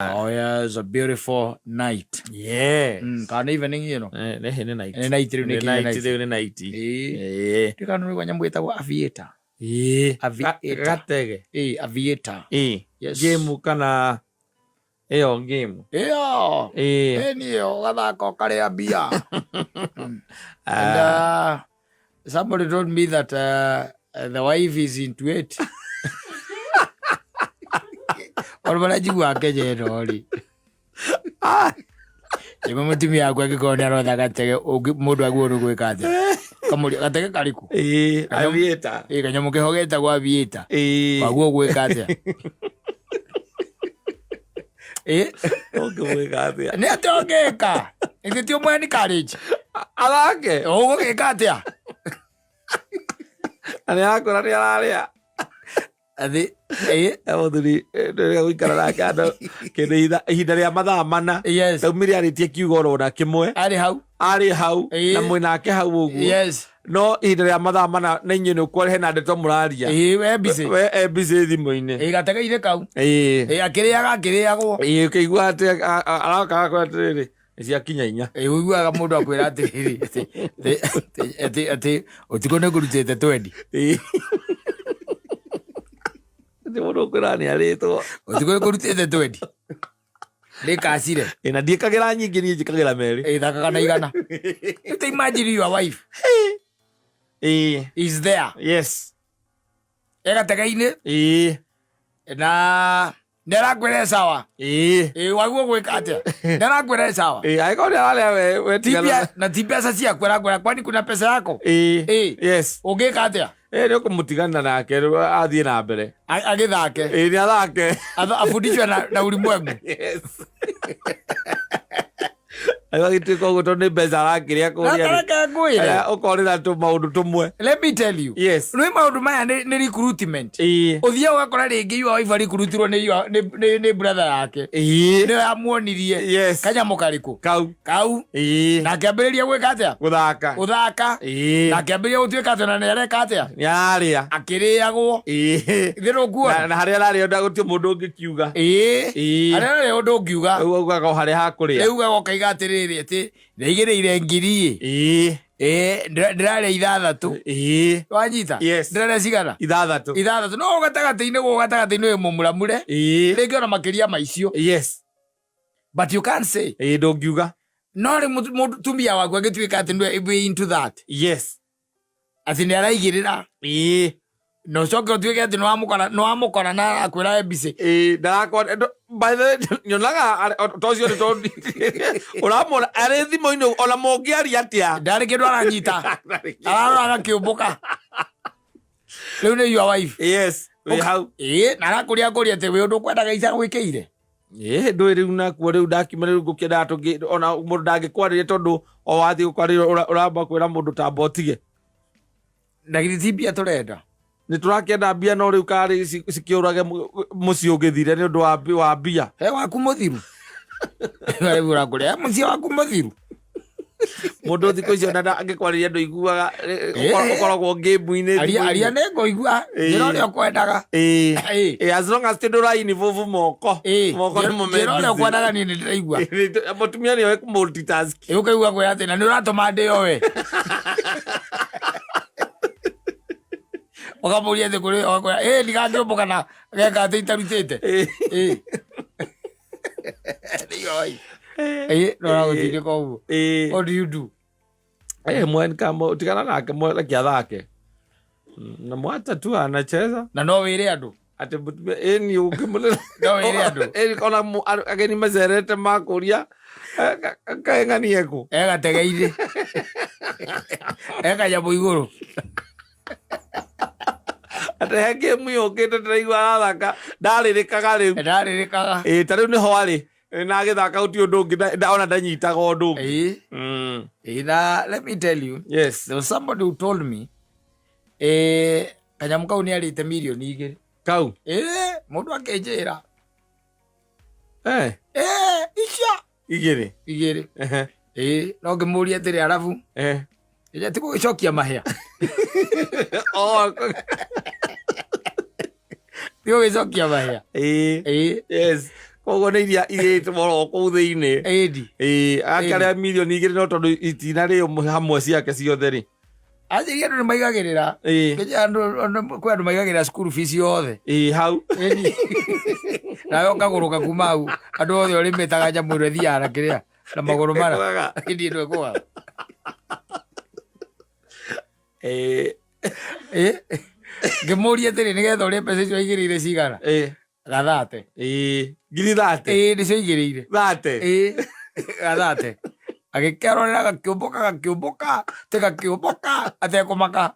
Oh yeah, it's a beautiful night. Yeah. Kana evening you know. Eh, nĩ nĩ night. Nĩ night rĩu, nĩ Nĩ kinya night night. rĩu nĩ night. Ĩĩ. Ĩĩ. Ndikana nĩ nyamũ ĩtagwo aviator. Ĩĩ. Aviator. Gatege. Ĩĩ, aviator. Ĩĩ. Yes. Game kana ĩyo game. Ĩyo. Ĩĩ. Ĩĩ nĩ ĩyo ũgathaka ũkarĩa mbia. And somebody told me that the wife is into it. Ona marĩa njiguaga Kenya ĩno rĩ. Rĩmwe mũtumia wakwa angĩkorwo nĩ arotha gatege mũndũ agĩrĩirwo nĩ gwĩka atĩa? Kamũria gatege karĩkũ? Ĩĩ, aviator. Ĩĩ kanyamũ keho getagwo aviator. Ĩĩ. Waguo gwĩka atĩa? Ĩĩ. Ũngĩmwĩka atĩa? Nĩ atĩa ũngĩka? Ithe ti ũmwe encourage. Athake. Ũgũgĩka atĩa? Na nĩ arakũra nĩ ararĩa. Athi, ĩĩ. Mũthuri ndĩrĩa gũikara nake andũ kĩndũ ihinda rĩa mathaa mana. Yes. Ndaumire arĩtie kiugo oro na kĩmwe. Arĩ hau. Arĩ hau Ĩĩ. na mwĩ nake hau ũguo. Yes. No ihinda rĩa mathaa mana na inyuĩ nĩ ũkware hena ndeto mũraria. Ĩĩ we busy. We e busy thimũ-inĩ. Ĩĩ gategeire kau. Ĩĩ. Ĩĩ akĩrĩaga akĩrĩagwo. Ĩĩ ũkĩigua atĩ aroka agakwĩra atĩrĩrĩ nĩ ciakinya inya. Ĩĩ ũiguaga mũndũ akwĩra atĩrĩrĩ atĩ ũtukũ nĩ ngũrutĩte twendi. Ĩĩ. Nĩ mũndũ ũkwĩra nĩ arĩtwo. Ũtukũ nĩ ngũrutĩte twendi. Nĩ kacire. Ĩĩ na ndiĩkagĩra nyingĩ niĩ njĩkagĩra merĩ. Ĩĩ thakaga na igana. Rĩu ta imagine your wife Ĩĩ. is there. Yes. E gatege-inĩ. Ĩĩ. Na nĩ arakwĩra e sawa. Ĩĩ. Ĩĩ waguo gwĩka atĩa? Nĩ arakwĩra e sawa. Ĩĩ angĩkorwo nĩ ararĩa we we Ti tigana. na ti mbeca ciaku arakwĩra kwani kuna pesa yako? Ĩĩ. Ĩĩ. Yes. Ũngĩka atĩa? Ĩĩ nĩ ũkũmũtigana nake rĩu athiĩ na mbere. Agĩthake. Ĩĩ nĩ athake. Afundishwe na ulimwengu. Yes. Agagĩtuĩka ũguo tondũ nĩ mbeca arakĩrĩa kũrĩa rĩ. Reke ngwĩre. Ũkorĩra tũmaũndũ tũmwe. Let me tell you. Yes. Nĩ maũndũ maya nĩ recruitment. Ĩĩ. Ũthiaga ũgakora rĩngĩ your wife arikrutirwo nĩ brother yake. Ĩĩ. Nĩyo yamuonirie. Yes. Kanyamũ karĩkũ? Kau. Kau. Ĩĩ. Na akĩambĩrĩria gwĩka atĩa? Gũthaka. Gũthaka. Ĩĩ. Na akĩambĩrĩria gũtuĩka atĩ ona nĩ areka atĩa? Nĩ ararĩa. Akĩrĩagwo. Ĩĩ. Ithe ndũkuona? Na harĩa ararĩa ona gũtirĩ mũndũ ũngĩkiuga. Ĩĩ. Ĩĩ. Harĩa ararĩa ũndũ ũngiuga. Rĩu augaga o harĩa hakũrĩa. Rĩu ugaga ũkaiga atĩrĩrĩ atĩ ndaigĩrĩire ngiri ĩ. Ĩĩ. Ĩĩ, ndĩrarĩa ithathatũ. Ĩĩ. Wanyita? Yes. Ndĩrarĩa cigana? Ithathatũ. Ithathatũ. No gatagatĩ-inĩ gũkũ gatagatĩ-inĩ wĩ mũmuramure. Ĩĩ. Rĩngĩ ona makĩria ma icio. Yes. But you can't say. Ĩĩ ndũngiuga. No rĩ mũtumia waku angĩtuĩka atĩ nĩwe wĩ into that. Yes. Atĩ nĩ araigĩrĩra. Ĩĩ. Na ũcoke ũtuĩke atĩ nĩwamũkora na akwĩra e busy. Ĩĩ, ndarakora by the way nyonaga to ũcio nĩ tondũ ũramwona arĩ thimũ-inĩ ona mũngĩaria atĩa. Ndarĩ kĩndũ aranyita. Ararora agakĩũmbũka. Rĩu nĩ your wife. Yes, wĩ hau. Ĩĩ, na arakũria akũria atĩ wĩ ũndũ ũkwendaga ica gwĩkĩire. Ĩĩ, ndũĩ rĩu nakuo rĩu ndakiuma rĩu ngũkĩendaga tũngĩ ona mũndũ ndangĩkwarĩria tondũ o wathiĩ gũkwarĩria ũramba kwĩra mũndũ tamba ũtige. Na githĩ ti mbia tũrenda? Nĩ tũrakĩenda mbia no rĩu karĩ cikĩũrage mũciĩ ũngĩthire nĩ ũndũ wa mbia. He waku mũthiru. Rĩu ũrakũrĩa, he mũciĩ waku mũthiru. Mũndũ thikũ icio ona angĩkwarĩria ndũiguaga, ũkoragwo ngĩmu-inĩ Aria, aria nĩ ngũigua, njĩra ũrĩa ũkwendaga. As long as ti ũndũ ũrainvolve moko. Moko nĩmo me Njĩra ũrĩa busy. ũkwendaga niĩ nĩ ndĩraigua. Mũtumia nĩ oĩ kũ-multitask. Ũkaigua kwĩra atĩ na nĩ ũratũma ndĩo we. Ũkamũria atĩ kũrĩ ũgakwĩra, ĩĩ ndigangĩũmbũka na geka atĩ itarutĩte. Ĩĩ, no ũragũtindĩka ũguo. What do you do? Mwen kama tigana nake reke athake. Na mwata tu anacheza. Na no wĩre andũ. Atĩ mũtumia, ĩĩ niĩ ũngĩmũrera. No wĩre andũ. Ĩĩ, ona ageni macerete makũria, kaĩ ng'ania kũ? E gatege-inĩ. E kanyamũ igũrũ. Atĩ he game yũkĩte ndĩraigua arathaka, ndarĩrĩkaga rĩu. Ndarĩrĩkaga. Ĩĩ, ta rĩu nĩho arĩ. Na agĩthaka gũtirĩ ũndũ ũngĩ, ona ndanyitaga ũndũ ũngĩ. Ĩĩ. Ĩĩ, na let me tell you. Yes. There was somebody who told me, kanyamũ kau nĩ arĩte mirioni igĩrĩ. Kau? Ĩĩ, mũndũ akĩnjĩra. Icio. Igĩrĩ? Igĩrĩ. Ĩĩ, no ngĩmũria atĩrĩ arabu. Ĩrĩa ti gũgĩcokia mahĩa. Oh. Ti gũgĩcokia mahĩa. Ĩĩ. Ĩĩ. Yes. Koguo nĩ iria irĩtwo oro kũu thĩinĩ. Ĩndi. Ĩĩ, akarĩa 2 mirioni no tondũ itinarĩo hamwe ciake ciothe rĩ. Anjĩria andũ nĩ maigagĩrĩra. Kĩnja kwĩ andũ maigagĩrĩra school fees yothe. Ĩĩ, hau. Ĩni. Nawe ũkagũrũka kuma hau andũ othe ũrĩmĩtaga nyamũ ĩrĩa ĩthiaga na kĩrĩa na magũrũ mana. Ĩkũgaga. Ĩndi ĩno ĩkũgaga. Ĩĩ. Ĩ. Ngĩmũria atĩrĩ, nĩgetha ũrĩe mbeca icio aigĩrĩire cigana? Gathate. Ĩĩ, 30,000. Ĩĩ, nĩcio aigĩrĩire. 30. Ĩĩ, gathate. Agĩkerorera gakĩũmbũka gakĩũmbũka tĩ gakĩũmbũka atekũmaka.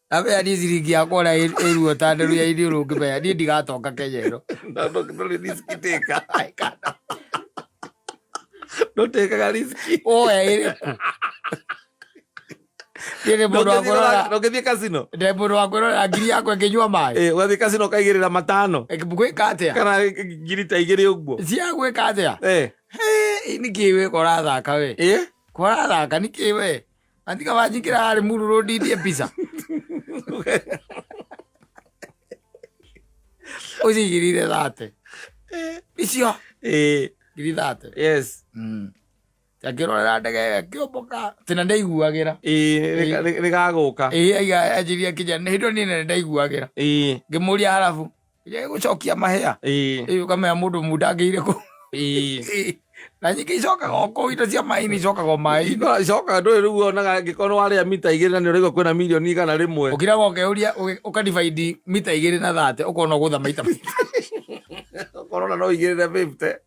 Amenya niĩ ciringi yakwa ũrĩa ĩruo ta nderu ya iniũrũ ngĩmenya niĩ ndigatonga Kenya ĩno. Ndũrĩ risk taker. Ndũtĩkaga risk. Woya ĩrĩkũ? Niĩ nĩ mũndũ wa kwĩrorera. Ndũngĩthiĩ casino. Ndĩ mũndũ wa kwĩrorera ngiri yakwa ĩkĩnyua maĩ. Ĩĩ, ũgathiĩ casino ũkaigĩrĩra 5. Gwĩka atĩa? Kana 2,000 ũguo. Cia gwĩka atĩa? Eh. Hĩ, nĩkĩ we korathaka we? Ĩĩ. Korathaka nĩkĩ we? Andiga wanjikira harĩ mururu ndindie mbica. Ũcigirire 30. Icio. Ĩĩ. 30,000. Yes. Akĩrorera ndege ĩyo ĩkĩũmbũka. Tena ndaiguagĩra. Ĩĩ, nĩgagũka. Ĩĩ, aiga anjirie akinya nĩ hĩndĩ ĩyo niĩ nĩ ndaiguagĩra. Ĩĩ. Ngĩmũria harabu. Gũcokia mahĩa. Ĩĩ. Ĩĩ, ũkamenya mũndũ mundangĩire kũ. Ĩĩ. Ĩĩ. Na nyingĩ icokaga o kũu, indo cia maĩ-inĩ icokaga o maĩ-inĩ. Icokaga ndũĩ rĩu wonaga angĩkorwo nĩ warĩa 2 mita na nĩ ũraigua kwĩna 100,000,000. Ũkiraga ũkeyũria ũkadivaidi 2 mita na 30 ũkona ũgũtha maita maingĩ. Ũkorona no ũigĩrĩre 50.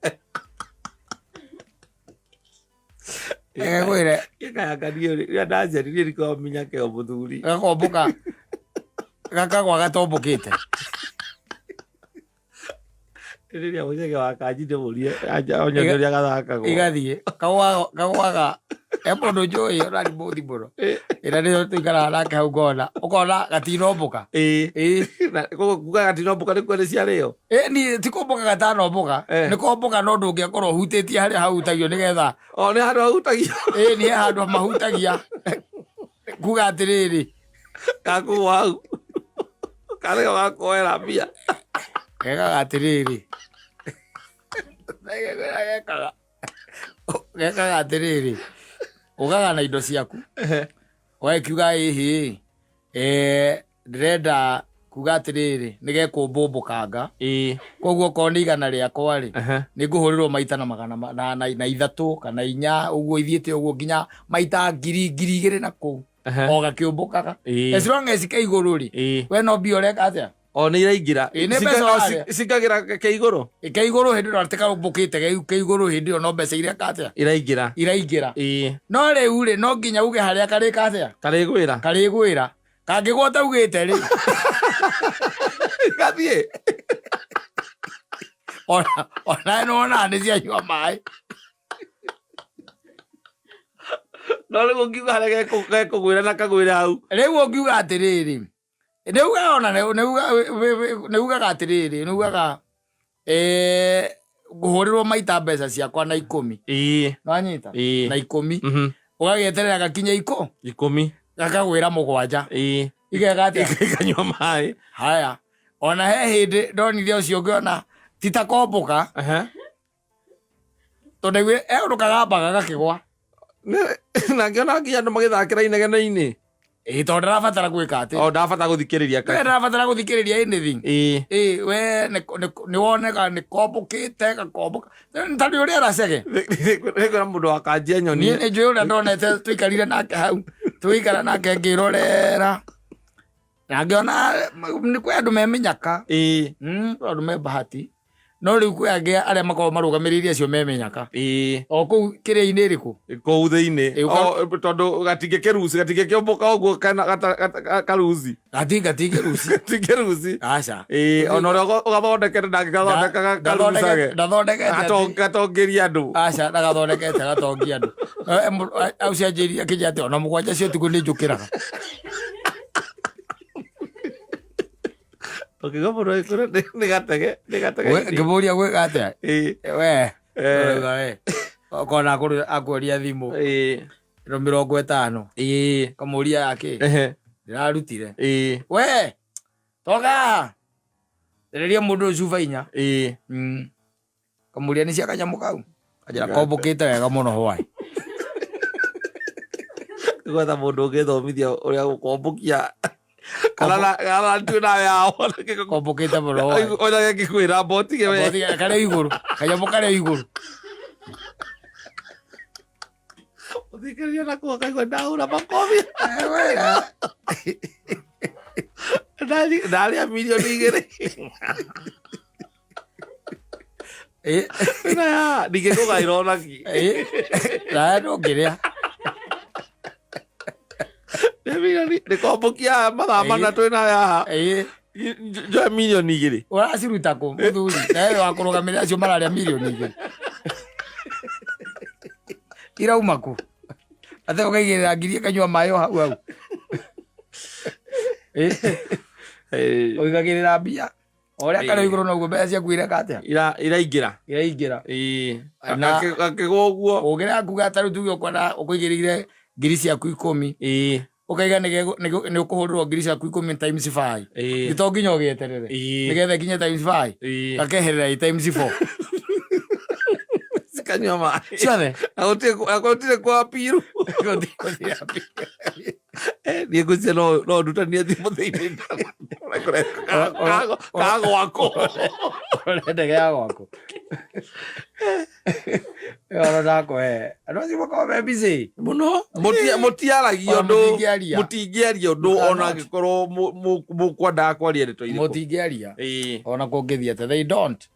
Ngwĩre. Gĩkayangania rĩrĩa ndaciaririe nĩkĩo minyake o mũthuri. Gakombũka. Gakagwa gatombũkĩte. Rĩrĩa mũcege wa kanji ndĩmũrie onyonie ũrĩa gathakagwo. Igathiĩ. Kagwaga. He mũndũ njũĩ ũrari mũthi mũno. Ĩrĩa nĩyo tũikaraga nake hau ngona. Ũkona gatinombũka. Ĩĩ. Ĩĩ. Na koguo kuga gatinombũka nĩ kuga nĩ ciarĩo. Ĩĩ, niĩ ti kũmbũka gatanombũka. Eh. Nĩ kũmbũka no ndũngĩakorwo ũhutĩtie harĩa hahutagio nĩgetha. O nĩ handũ hahutagio. Ĩĩ, nĩ he handũ mahutagia. Kuga atĩrĩrĩ. Gakũgwa hau. Karĩo gakuoera mbia. Gekaga atĩrĩrĩ. Gekaga. Gekaga atĩrĩrĩ. Ugaga na indo ciaku. Ũgagĩkiuga ĩhĩ. Ndĩrenda kuga atĩrĩrĩ, nĩ gekũmbũmbũkanga. Ĩĩ. Koguo okorwo nĩ 100 rĩakwa rĩ, nĩ ngũhũrĩrwo maita na magana na 3 kana 4 ũguo ithiĩte ũguo nginya maita 2,000 na kũu. O gakĩũmbũkaga. Ĩĩ. As long as ke igũrũ rĩ, Ĩĩ. we no mbia ũreka atĩa? O nĩ iraingĩra. Ĩĩ, nĩ mbeca ũrarĩa. Cingagĩra ke igũrũ. Ke igũrũ hĩndĩ ĩyo atĩkaũmbũkĩte ke igũrũ hĩndĩ ĩyo no mbeca ireka atĩa? Iraingĩra. Iraingĩra. Ĩĩ. No rĩu rĩ, no nginya uge harĩa karĩka atĩa? Karĩgwĩra. Karĩgwĩra. Kangĩgwa ũtaugĩte rĩ. Gathiĩ. Ona nĩwonaga nĩ cianyua maĩ. No rĩu ũngiuga harĩa gekũgwĩra na kagwĩre hau. Rĩu ũngiuga atĩrĩrĩ, nĩ ugaga ona nĩ ugaga atĩrĩrĩ, nĩ ugaga, ngũhũrĩrwo maita mbeca ciakwa na 10. Ĩĩ. Nĩwanyita? Ĩĩ. Na 10. Ũgagĩeterera gakinye 10. Gakagwĩra 7. Ĩĩ. Igeka atĩa? Ikanyua maĩ. Haya. Ona he hĩndĩ ndonire ũcio ũngĩ ona ti ta kombũka. Tondũ he ũndũ kagambaga gakĩgwa. Na ngĩona nginya andũ magĩthakĩra inegene-inĩ. Ĩĩ, tondũ ndarabatara gwĩka atĩ. O, ndarabatara gũthikĩrĩria We ndarabatara gũthikĩrĩria anything. Ĩĩ. Ĩĩ, we nĩ woneka nĩ kombũkĩte, gakombũka. Ta nĩ ũrĩa aracege. Nĩ kwĩra mũndũ wa kanjia nyoni. Niĩ nĩ njũĩ ũrĩa ndonete tũikarire nake hau. Tũgĩikara nake ngĩrorera. Na ngĩona nĩ kwĩ andũ me mĩnyaka. Ĩĩ. Kwĩ andũ me bahati. No rĩu kwĩ angĩ arĩa makoragwo marũgamĩrĩire acio me mĩnyaka. Ĩĩ. O kũu kĩrĩa-inĩ ĩrĩkũ? Kũu thĩinĩ. Ĩĩ, O, tondũ gatingĩkĩruci, gatingĩkĩũmbũka ũguo kana karuci. Gatingĩruci. Gatingĩruci. Aca. Ĩĩ, ona ũrĩa ũgathondekete ndangĩgathondeka karucage. Ndathondekete atĩ. Gatongeria andũ. Aca, ndagathondekete gatongia andũ. Au cianjĩrire akĩnjĩra atĩ ona 7 cia ũtukũ nĩ njũkĩraga. Ũkĩigua mũndũ agĩkwĩra nĩ gatege, nĩ gatege. We, ngĩmũria gwĩka atĩa? Ĩĩ. We, Eh. ũrauga we. Ũkona akũria thimũ. Ĩĩ. Ĩno 50. Ĩĩ. Kamũria ya kĩ? Ehe. Ndĩrarutire. Ĩĩ. We, toka haha. Rereria mũndũ ũyũ cuba inya. Ĩĩ. Kamũria nĩ cia kanyamũ kau. Kanjĩra kombũkĩte wega mũno hwaĩ. Gwetha mũndũ ũngĩthomithia ũrĩa gũkombũkia kana kana tuĩ nawe yao. Kombũkĩte mũno hwaĩ. Ona gĩkwĩra mbotige we. Kambothi karĩa igũrũ. Kanyamũ karĩa igũrũ. Ũthikĩrĩria na kuo kaigua ndahura makobi. Ndarĩa mirioni 2. Ĩ, Ndingĩkũgaĩra onaki. Ĩ, nawe ndũngĩrĩa. Nĩ mirioni nĩkombũkia mathaa mana twĩ nawe haha. Ĩ, Njoe mirioni 2. Ũraciruta kũ mũthuri? Nawe wa kũrũgamĩrĩra acio mararĩa mirioni 2. Irauma kũ? Ate ũkaigĩrĩra ngiri ĩkanyua maĩ o hau hau. Ĩ, ũigagĩrĩra mbia. O ũrĩa karĩ igũrũ noguo mbeca ciaku ireka atĩa? Iraingĩra. Iraingĩra. Ĩĩ. Na- Akĩgwa ũguo. Ũngĩrega kuga ta rĩu tuge ũkwenda ũkũigĩrĩire ngiri ciaku 10. Ĩĩ. Ũkaiga nĩ ũkũhũrĩrwo ngiri ciaku 10 times 5. Ĩĩ. Nĩ to nginya ũgĩeterere. Ĩĩ. Nĩgetha ĩkinye times 5. Ĩĩ. Gakeherera ĩ times 4. Cikanyua maĩ. Ciothe. Na gũtirĩ kwa piru. Niĩ ngwĩciria no ndutanie thimũ thĩinĩ ka gwakwo. Ũrenda gĩa gwaku. Ĩyo ndakũhe. Andũ acio makoragwo me busy. Mũno. Mũtiaragia Ona ũndũ. mũtingĩaria. Mũtingĩaria ũndũ You ona cannot. angĩkorwo mũkwendaga kwaria ndeto irĩkũ. Mũtingĩaria. Ĩĩ. Ona kũngĩthiĩ atĩa. They don't.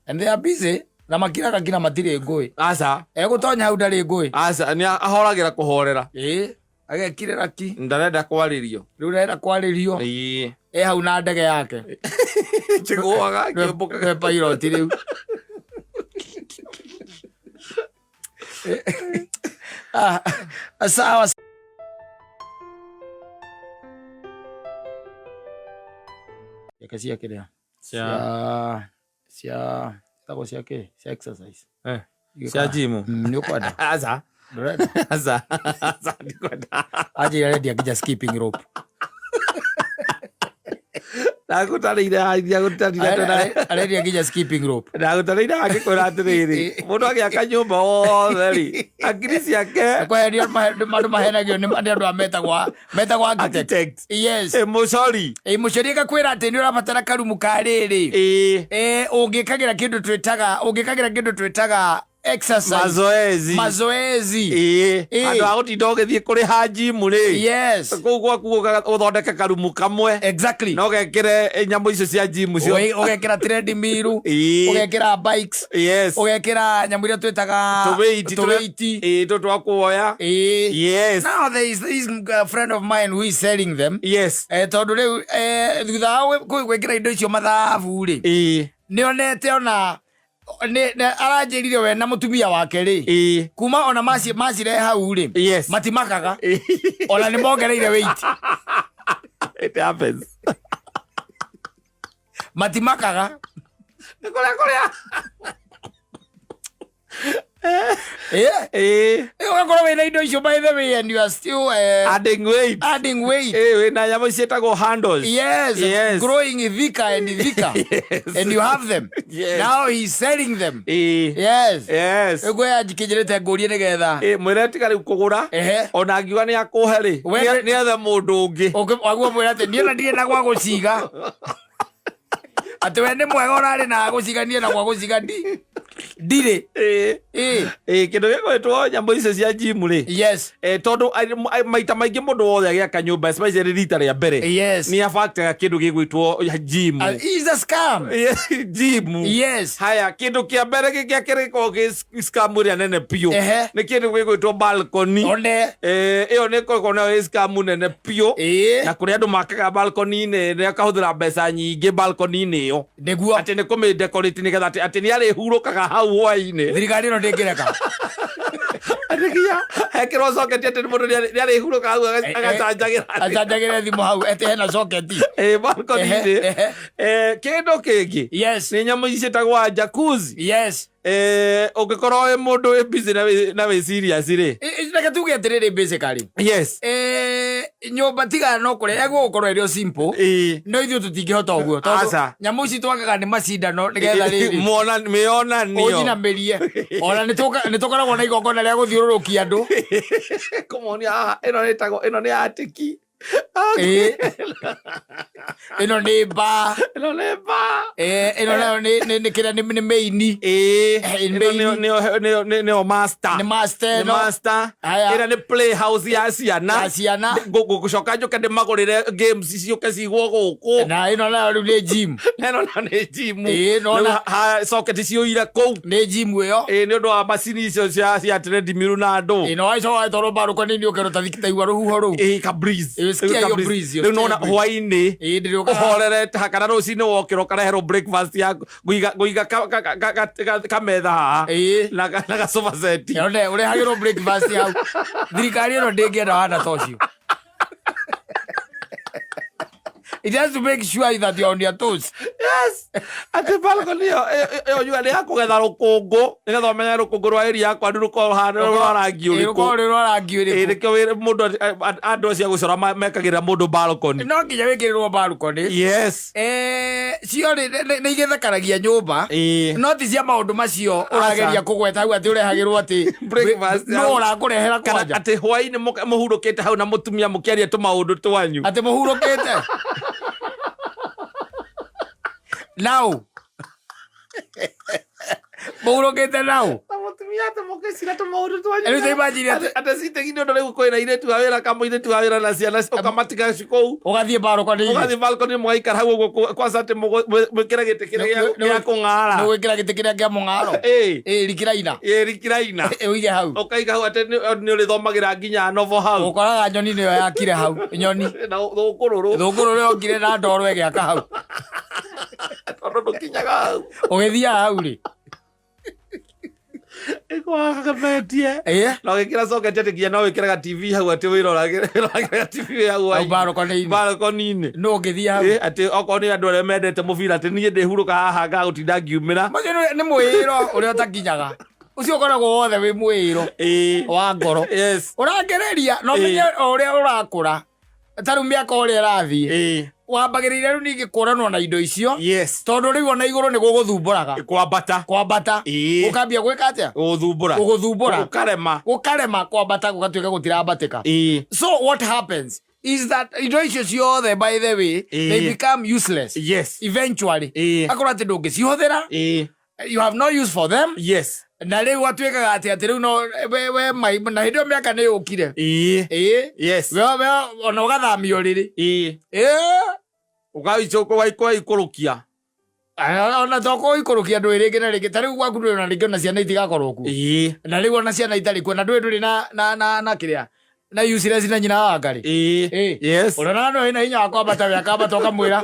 And they are busy. Na makiraga nginya matirĩ ngũĩ. Aca. Egũtonya hau ndarĩ ngũĩ. Aca nĩ ahoragĩra kũhorera. Ĩĩ. Agekirĩra ki. Ndarenda kwarĩrio. Rĩu ndarenda kwarĩrio. Ĩĩ. E hau na ndege yake. Kĩgũaga kĩũmbũkaga. Nĩwe pilot rĩu. Ah, sawa. Ciake cia kĩrĩa? Cia cia ĩtagwo cia kĩ? Cia exercise. Cia gym. Nĩ ũkwenda? Aca. Ndũrenda? Aca. Aca ndikwenda. Anjĩra arendia nginya skipping rope. Ndagũtarĩire haha Arendia nginya skipping rope. Ndagũtarĩire haha ngĩkwĩra atĩrĩrĩ, mũndũ agĩaka nyũmba wothe rĩ, akiri ciake Kweherio andũ mahenagio nĩ andũ a metagwo architect. architect. Yes. Ĩ mũcori. Ĩ mũcori agakwĩra atĩ nĩ ũrabatara karumu ka rĩrĩ. Ĩ. Ĩ ũngĩkagĩra kĩndũ twĩtaga ũngĩkagĩra kĩndũ twĩtaga exercise. Mazoezi. Mazoezi. Ĩ. Ĩ. Andũ a gũtinda ũgĩthiĩ kũrĩha gym rĩ. Yes. Kũu gwaku ũthondeke karumu kamwe. Exactly. Na ũgekĩre nyamũ icio cia gym ciothe. Ũgekĩra treadmill, Ĩ. ũgekĩra bikes, Yes. ũgekĩra nyamũ iria twĩtaga Tũwĩiti tũwĩiti. Ĩ, tũtũ twa kuoya. Ĩ. Yes. Now there is this friend of mine who is selling them. Yes. Tondũ rĩu thutha wa gwĩkĩra indo icio mathabu rĩ, Ĩ. nĩonete ona aranjĩrire we na mũtumia wake rĩ, Ĩ. kuma ona macirehe hau rĩ, Yes. matimakaga ona nĩ mongereire weight. It happens. Matimakaga. Nĩ kũrĩa kũrĩa. Ĩ. Ĩ. Ũgakorwo wĩna indo icio by the way and you are still Adding weight. adding weight. Ĩ, wĩna nyamũ ciĩtagwo handles. Yes, Yes. growing thicker and thicker. Yes. And you have them. Yes. Now he's selling them. Ĩ. Yes. Yes. Rĩu ngwĩra njikĩnjĩrĩte ngũrie nĩgetha. Ĩ, mwĩre tiga rĩu kũgũra. Ehe. Ona angiuga nĩ akũhe rĩ, We- nĩ ethe mũndũ ũngĩ. Waguo mwĩra atĩ niĩ ona ndirĩ na gwa gũciga. Atĩ we nĩ mwega ũrarĩ na gũciga niĩ na gwa gũciga ndirĩ. Ĩ. Ĩ. Ĩ, kĩndũ gĩgwĩtwo nyamũ icio cia gym rĩ. Yes. Tondũ maita maingĩ mũndũ wothe agĩaka nyũmba especially rita rĩa mbere Yes. nĩ abactaga kĩndũ gĩgwĩtwo gym. It's a scam. Gym. Yes. Haya, kĩndũ kĩa mbere gĩkĩa kĩrĩkoragwo gĩ scam ĩrĩa nene biũ Ehe. nĩ kĩndũ gĩgwĩtwo balcony. One. Ĩyo nĩ ĩkoragwo nayo ĩ scam nene biũ. Ĩ. Na kũrĩa andũ makaga balcony-inĩ nĩ akahũthĩra mbeca nyingĩ balcony-inĩ ĩyo. Nĩguo. Atĩ nĩ kũmĩ-decorate nĩgetha atĩ nĩ arĩhurũkaga hau hwaĩ-inĩ. Thirikari ĩno ndĩngĩreka. Atĩ nginya hekĩrwo socket atĩ mũndũ nĩ arĩhurũkaga hau agacanjagĩra. Acanjagĩre thimũ hau atĩ hena socket. Ĩ, balcony-inĩ. Ehe, Kĩndũ kĩngĩ Yes. nĩ nyamũ ici ciĩtagwo jacuzzi. Yes. Ũngĩkorwo wĩ mũndũ wĩ busy na wĩ serious rĩ. Reke tuge atĩrĩrĩ, basically, nyũmba tiga no kũrĩa ĩgũgũkorwo ĩrĩ o simple, no ithuĩ tũtingĩhota ũguo tondũ Aca. nyamũ ici twakaga nĩ macindano nĩgetha rĩrĩ Muona mĩonanio. Ũnyinamĩrie ona nĩ tũkoragwo na igongona rĩa gũthiũrũrũkia andũ. Kũmonia haha ĩno ĩtagwo ĩno nĩ atiki. Ĩno nĩ ba. Ĩno nĩ ba. Ĩno nayo nĩ kĩrĩa nĩ main. Ĩno nĩyo master. Nĩ master. Nĩ Ĩno master. Haya. Ĩrĩa nĩ playhouse ya ciana. Ya ciana. Ngũcoka njũke ndĩmagũrĩre games ciũke cigwo gũkũ. Na ĩno nayo rĩu nĩ gym. Ĩno nayo nĩ gym. Nona. Rĩu socket ciũire kũu. Nĩ gym ĩyo. Nĩ ũndũ wa macini icio cia treadmill na andũ. Ĩno wacoka watwarwo mbarũko nini ũkerwo ta taigua rũhuho rũu. Ka breeze. Sikia Rĩu ka hiyo breeze. breeze, Rĩu nona sikia breeze. hwainĩ Ndĩrĩũkaga. ũhorerete ha kana rũcinĩ wokĩra ũkareherwo breakfast yaku, ngũiga kametha haha na gasofa set. Yone ũrehagĩrwo breakfast hau. Thirikari ĩno ndĩngĩenda wana ta ũcio. It has to make sure that you're on your toes. Yes, atĩ balcony ĩyo yua nĩ ya kũgetha rũkũngũ nĩgetha ũmenye rũkũngũ rwa area yakwa nĩ rũkorwo rũhana rwa rangi ũrĩkũ. Rũkorwo rwĩ rwa rangi ũrĩkũ. Nĩkĩo mũndũ andũ acio a gũcora mekagĩrĩra mũndũ balcony. No nginya wĩkĩrĩrwo balcony. Cio rĩ nĩ igĩthakaragia nyũmba. No ti cia maũndũ macio ũrageria kũgweta hau atĩ ũrehagĩrwo atĩ Breakfast no ũrakũrehera kana kwanja. Atĩ hwainĩ mũhurũkĩte hau na mũtumia mũkĩaria tũmaũndũ twanyu. Atĩ mũhurũkĩte nau, mũhurũkĩte nau. Na mũtumia atĩ mũgĩcira tũmaũndũ twanyu. Rĩu ta imagine atĩ citegi nĩ ũndũ rĩu kwĩna airĩtu a wĩra kamũirĩtu wa wĩra na ciana ũkamatiga kũu. Ũgathiĩ balcony. Ũgathiĩ balcony mũgaikara hau ũguo kwanza atĩ mwĩkĩre gĩtĩ kĩrĩa gĩa kũng'ara. Nĩ gwĩkĩra gĩtĩ kĩrĩa kĩa mũng'aro. Rikiraina. Rikiraina. Ũige hau. Ũkaiga hau atĩ nĩ ũrĩthomagĩra nginya novel hau. Ũkoraga nyoni nĩyo yakire hau, nyoni. Na thũngũrũrũ. Thũngũrũrũ yokire na ndoro ĩgĩaka hau. Tondũ ndũkinyaga hau. Ũgĩthiaga hau rĩ. Ĩkwagagemetie. Na ũgĩkĩra socket atĩ nginya no wĩkĩraga TV hau atĩ wĩroragĩra TV wĩ hau Hau balcony-inĩ. Balcony-inĩ. No ũngĩthiĩ hau. Atĩ okorwo nĩ andũ arĩa mendete mũbira atĩ niĩ ndĩhurũka haha ngagũtinda ngiumĩra. Macio nĩ mwĩĩro ũrĩa ũtakinyaga. Ũcio ũkoragwo wothe wĩ mwĩĩro wa ngoro. Ũrangereria na ũmenye o ũrĩa ũrakũra. Ta rĩu mĩaka ũrĩa ĩrathiĩ. Wambagĩrĩria rĩu ningĩ kũranwo na indo icio. Tondũ rĩu ona igũrũ nĩ gũgũthumbũraga. Kwambata. Kwambata. Ũkambia gwĩka atĩa? Gũgũthumbũra. Gũgũthumbũra. Gũkarema. Gũkarema kwambata gũgatuĩka gũtirambatĩka. So what happens is that indo icio ciothe, by the way, they become useless. Eventually. Akorwo atĩ ndũngĩcihũthĩra. You have no use for them. Na rĩu atuĩkaga atĩ rĩu no we mai na hĩndĩ ĩyo mĩaka nĩ yũkire. We ona ũgathamio rĩrĩ. Ũgaikũrũkia. Ona to kũikũrũkia ndũĩ rĩngĩ na rĩngĩ ta rĩu gwaku ndũĩ ona rĩngĩ ona ciana itigakorwo kuo. Na rĩu ona ciana itarĩ kuo na ndũĩ ndũrĩ na kĩrĩa na useless na nyina wa ngarĩ. Ũronaga no wĩna hinya wa kwambata we akambata ũkamwĩra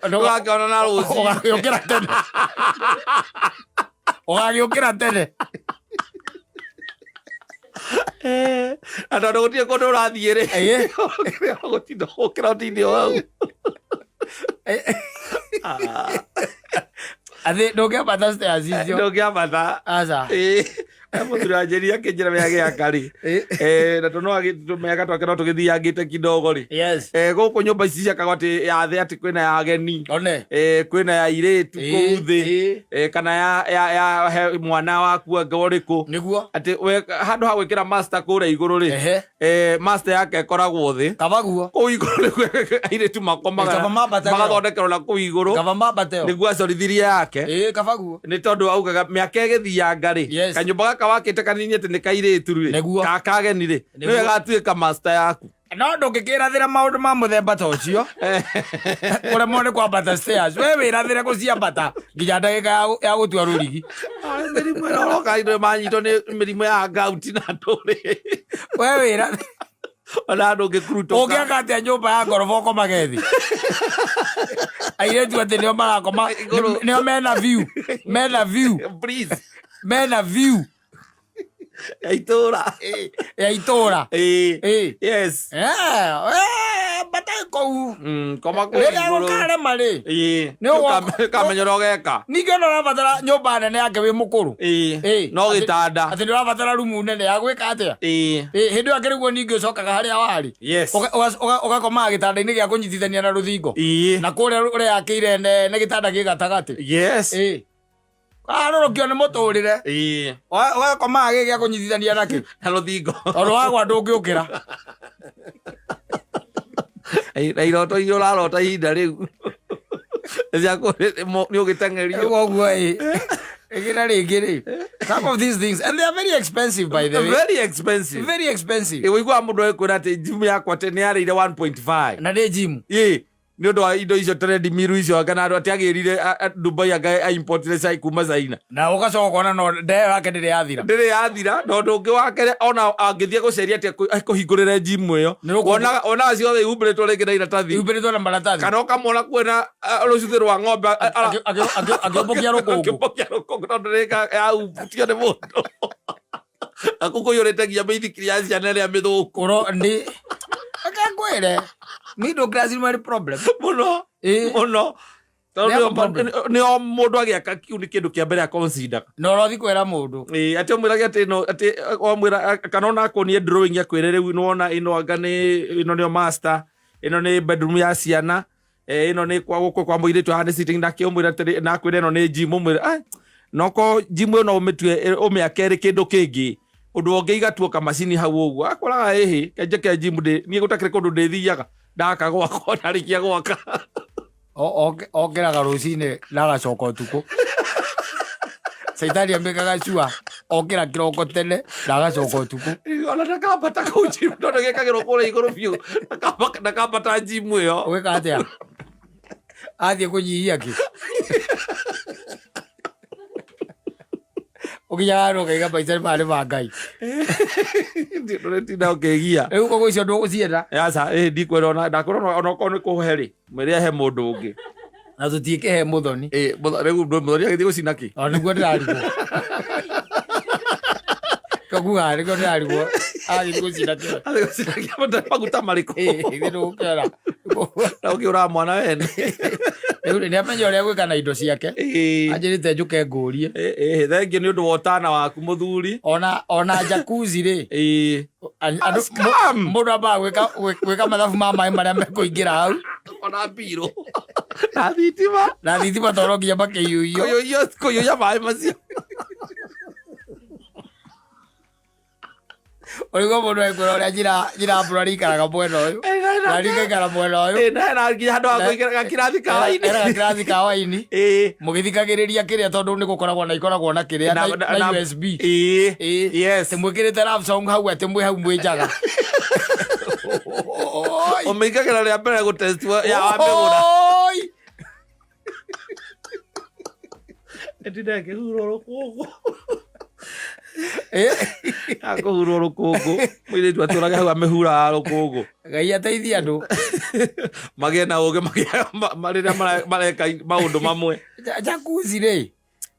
Ũgakĩona na rũciũ. Ũgagĩũkĩra tene. Ũgagĩũkĩra tene. Na tondũ gũtirĩ kũndũ ũrathiĩ rĩ. Gũtinda ũkĩra ũtinde o hau. Athĩ ndũngĩambata stairs icio. Ndũngĩambata. Aca. Mũthuri wa Njeri akĩnjĩra wĩ agĩaka rĩ. Na tondũ no tũmĩaka twake no tũgĩthiangĩte kidogo rĩ. Gũkũ nyũmba ici ciakagwo atĩ ya thĩ atĩ kwĩna ya ageni. One. Kwĩna ya airĩtu kũu thĩ. Kana ya he mwana waku anga ũrĩkũ. Nĩguo. Atĩ we handũ ha gwĩkĩra master kũrĩa igũrũ rĩ. Master yake ĩkoragwo thĩ. Kaba guo. Kũu igũrũ nĩkuo airĩtu makomaga. Kaba mambatagĩra. Magathondekerwo na kũu igũrũ. Kaba mambateo. Nĩguo acorithirie yake. Kaba guo. Nĩ tondũ augaga mĩaka ĩgĩthianga rĩ. Kanyũmba gaka wakĩte kanini atĩ nĩ kairĩtu rĩ. Nĩguo. Ka kageni rĩ. Nĩguo. Nĩwe gatuĩka master yaku. No ndũngĩkĩrathĩra maũndũ ma mũthemba ta ũcio. Kũremwo nĩ kwambata stairs. We wĩrathĩre gũciambata nginya ndagĩka ya gũtua rũrigi. Mĩrimũ ĩno ũroka andũ manyitwo nĩ mĩrimũ ya gout na ndũrĩ. We wĩrathĩre. Ona ndũngĩkurutũka. Ũngĩaka atĩa nyũmba ya ngoroba ũkomage thĩ? Airĩtu atĩ nĩo marakoma, Igũrũ. nĩo mena view. Mena view. Please. Mena view. Ya itũra. Ya itũra. Ĩĩ. Ĩĩ. Yes. Mbata kũu. Koma kũu Rĩrĩa igũrũ. gũkarema rĩ. Ĩĩ. Nĩ ũgoka- Ũkamenya ũrĩa ũgeka. Ningĩ ona ũrabatara nyũmba nene yake wĩ mũkũrũ. Ĩĩ. Ĩĩ. No gĩtanda. Atĩ nĩ ũrabatara rumu nene ya gwĩka atĩa? Ĩĩ. Ĩĩ, hĩndĩ ĩyo akĩrĩguo ningĩ ũcokaga harĩa warĩ. Yes. Ũgakomaga gĩtanda-inĩ gĩa kũnyitithania na rũthingo. Ĩĩ. Na kũrĩa ũreyakĩire nene gĩtanda gĩ gatagatĩ. Yes. Ĩĩ. Warũrũkio nĩ mũtũrĩre. Ĩĩ. Ũgakomaga gĩ gĩa kũnyitithania nakĩ. Na rũthingo. Tondũ wagwa ndũngĩũkĩra. Na iroto iria ũrarota ihinda rĩu. Ciaku nĩ ũgĩteng'erio. Rĩu ũguo ĩ. Ĩngĩ na rĩngĩ rĩ. Some of these things and they are very expensive, by the way. Very expensive. Very expensive. Ĩ, ũiguaga mũndũ agĩkwĩra atĩ gym yakwa atĩ nĩ yarĩire 1.5. Na nĩ gym. Ĩ, nĩ ũndũ wa indo icio treadmill icio kana andũ atĩ agĩrire Dubai anga aimportire cai kuma China. Na ũgacoka ũkona no ndeo yake ndĩrĩ yathira. Ndĩrĩ yathira tondũ ũngĩ wake ona angĩthiĩ gũceria atĩ akũhingũrĩre gym ĩyo. Nĩ rũkũngũ. Wonaga ciothe ihumbĩrĩtwo rĩngĩ na iratathi. Ihumbĩrĩtwo na maratathi. Kana ũkamwona kwĩna rũcuthĩ rwa ng'ombe Akĩũmbũkia rũkũngũ. Akĩũmbũkia rũkũngũ tondũ rĩka yahutio nĩ mũndũ. Na kũu kũiyũrĩte nginya mĩithikiri ya ciana ĩrĩa mĩthũku. Kũro nĩ reke ngwĩre middle class nĩ marĩ problem. Mũno. Ĩĩ. Mũno. Tondũ They have a nĩo problem. nĩo mũndũ agĩaka kiu nĩ kĩndũ kĩa mbere aconsider. Na ũrothi kwĩra mũndũ. Ĩĩ, atĩ ũmwĩrage atĩ ĩno atĩ wamwĩra kana ona akuonie drawing akwĩre rĩu nĩwona ĩno anga nĩ ĩno nĩyo master, ĩno nĩ bedroom ya ciana, ĩno nĩ kwa gũkũ kwa mũirĩtu haha nĩ sitting nake ũmwĩre atĩrĩ na akwĩre ĩno nĩ gym ũmwĩre noko gym ĩno ũmĩtue ũmĩake ĩrĩ kĩndũ kĩngĩ ũndũ ũngĩiga tuo kamacini hau ũguo akoraga ĩhĩ kenje ke gym ndĩ niĩ gũtakĩrĩ kũndũ ndĩthiaga ndaka gwakwa ndarĩkia gwaka. Okĩraga rũcinĩ na agacoka ũtukũ. Caitani amĩkaga cua okĩra kĩroko tene na agacoka ũtukũ. Ona ndakambata kũu gym tondũ gĩkagĩrwo kũrĩa igũrũ biũ. Ndakambata gym ĩyo. Ũgĩka atĩa? Athiĩ kũnyihia kĩ? Ũkinyaga handũ ũkaiga maica maya nĩ ma Ngai. Ndũretinda ũkĩgia. Rĩu koguo icio ndũgũcienda? Aca, ĩĩ ndikwenda ona ndakwĩra ona okorwo nĩ kũhe rĩ, mwĩre ahe mũndũ ũngĩ. Na tũtiĩkĩhe mũthoni. Ĩĩ, rĩu mũthoni agĩthiĩ gũcina kĩ? O nĩguo ndĩrarigwo. Koguo nĩguo ndĩrarigwo. Agĩthiĩ gũcina kĩ? Agĩthiĩ gũcina kĩ? Maguta marĩkũ? Ĩĩ, ithuĩ ndũgũkĩona. Na ũkĩũraga mwana wene. Rĩu nĩ amenya ũrĩa gwĩka na indo ciake. Ĩĩ. Anjĩrĩte njũke ngũrie. Ĩĩ, thengiũ nĩ ũndũ wa ũtana waku mũthuri. Ona jacuzzi rĩ. Ĩĩ. Andũ, Scam! mũndũ ambaga gwĩka mathabu ma maĩ marĩa mekũingĩra hau. Ona mbirũ. Na thitima. Na thitima tondũ nginya makĩiyũiywo. Kũiyũia maĩ macio. Ũrĩguo mũndũ ekwĩra ũrĩa njĩra mbura rĩikaraga mwena ũyũ. Na rĩgaikara mwena ũyũ. Ĩĩ, na hena nginya handũ ha kũigĩra gakirathi ka waini. Hena gakirathi ka waini. Ĩĩ. Mũgĩthikagĩrĩria kĩrĩa tondũ nĩ gũkoragwo na ikoragwo na kĩrĩa na USB. Ĩĩ. Ĩĩ. Yes. Atĩ mwĩkĩrĩte love song hau atĩ mwĩ hau mwĩ njaga. Ũmĩingagĩra rĩa mbere gũtest ya wamĩgũra. Oi! Ndinda ngĩhurwo rũkũngũ. Ĩĩ. Akũhurwo rũkũngũ. Mũirĩtu atũraga hau amĩhuraga rũkũngũ. Ngai ateithie andũ. Magĩe na ũgĩ rĩrĩa mareka maũndũ mamwe. Jacuzzi rĩ.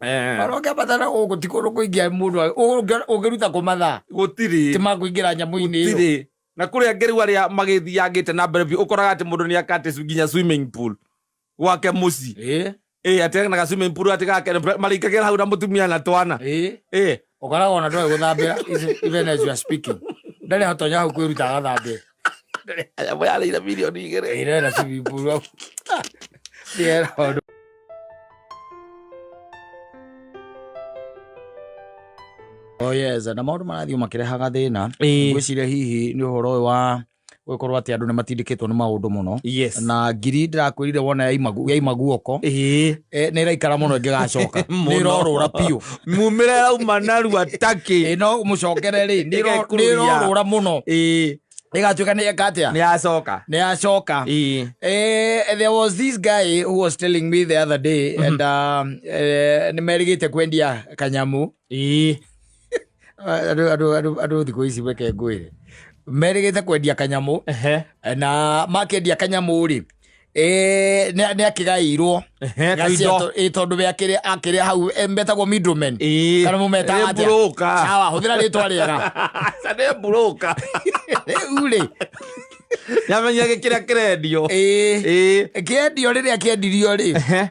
Ona ũngĩambata na gũkũ ti kũndũ kũingĩ mũndũ ũngĩruta kũ mathaa. Gũtirĩ. Ti makũingĩra nyamũ-inĩ ĩyo. Gũtirĩ. Na kũrĩa angĩ rĩu arĩa magĩthiangĩte na mbere biũ ũkoraga atĩ mũndũ nĩ akate nginya swimming pool gwake mũciĩ. Ĩĩ. Ĩĩ, atĩ ena ga swimming pool atĩ gake marĩingagĩra hau na mũtumia na twana. Ĩĩ. Ĩĩ. Ũkoraga ona ndoĩ gũthambĩra even as you are speaking. Ndarĩ hatonya hau kwĩruta agathambĩra. Nyamũ yarĩire mirioni igĩrĩ. Ĩĩ, ndĩrenda swimming pool hau. Ndĩrenda ũndũ. Oh yes, na maũndũ marathiĩ makĩrehaga thĩna. Ĩĩ. Ngwĩciria hihi nĩ ũhoro ũyũ wa gũgĩkorwo atĩ andũ nĩ matindĩkĩtwo nĩ maũndũ mũno. Yes. Na ngiri ndĩrakwĩrire wona yaima guoko. Ĩĩ. Nĩ ĩraikara mũno ĩngĩgacoka. Nĩ ĩrorũra biũ. Mumĩre ĩrauma narua takĩ. Ĩĩ, no mũcokere rĩ, nĩ Ĩgekururia. ĩrorũra mũno. Ĩĩ. Ĩgatuĩka nĩ yeka atĩa? Nĩ yacoka. Nĩ yacoka. Ĩĩ. There was this guy who was telling me the other day and nĩ merĩgĩte kwendia kanyamu. Ĩĩ. Andũ thikũ ici reke ngwĩre. Merĩgĩte kwendia kanyamu. Ehe. Na makendia kanyamu rĩ, Nĩ akĩgaĩirwo Ehe, Gacia tũindo. tondũ we akĩrĩ hau metagwo middlemen. Ĩĩ. Kana mũmetaga Nĩ atĩa? broker. Sawa, hũthĩra rĩtwa rĩega. Aca nĩ broker. Rĩu rĩ, Nĩamenyire kĩrĩa kĩrendio. ĩĩ, Ĩĩ. kĩendio rĩrĩa kĩendirio rĩ, Ehe.